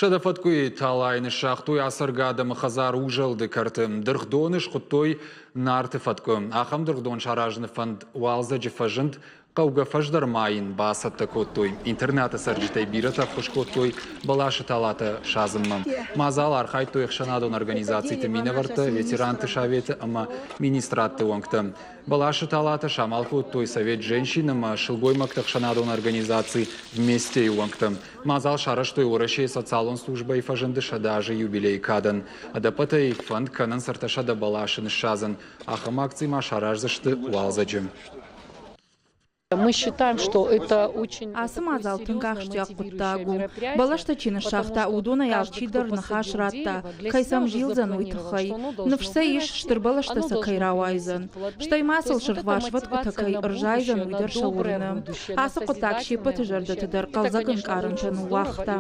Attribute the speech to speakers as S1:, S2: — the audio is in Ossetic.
S1: 100 фӕткъуыйы талайы ныссагътой ацӕргӕ адӕмы хӕдзар Узӕлды кӕрты. Дыргъдоны схуыдтой Нарты фӕткъуы. Ахӕм дыргъдон саразыны фӕнд уалдзӕджы фӕзынд. Хъӕугӕ фӕздӕр ма йын бацӕттӕ кодтой. Интернаты цӕрджытӕй бирӕтӕ ӕххуыс кодтой бӕласы талатӕ садзынмӕ. Мадзалы архайдтой ӕхсӕнадон организациты минӕвӕрттӕ, ветеранты советы ӕмӕ министрадты уӕнгтӕ. Бӕласы талатӕ самал кодтой Совет женщин ӕмӕ сылгоймӕгты ӕхсӕнадон организаци «Вместе»-йы уӕнгтӕ. Мадзал сарӕзтой Уӕрӕсейы социалон службӕйы фӕзынды 100 азы юбилейы кадӕн. Ӕдӕппӕтӕй фӕнд кӕнынц 300 бӕласы ныссадзын. Ахӕм акци ма сараздзысты уалдзӕджы.
S2: Мы считаем, что это очень
S3: Ацы мадзал тынг ахсджиаг хъуыддаг у. Бӕлӕстӕ чи ныссагъта, уыдонӕй алчидӕр ныхас радта, кӕй сӕм зилдзӕн, уый тыххӕй. Ныфс сӕ ис, стыр бӕлӕстӕ сӕ кӕй рауайдзӕн. Стӕй ма сыл сырхварс фӕткъуытӕ кӕй ӕрзайдзӕн, уый дӕр сӕ уырны. Ацы хъуыддаг се ппӕты зӕрдӕты дӕр хъӕлдзӕг ӕнкъарӕнтӕ ныууагъта.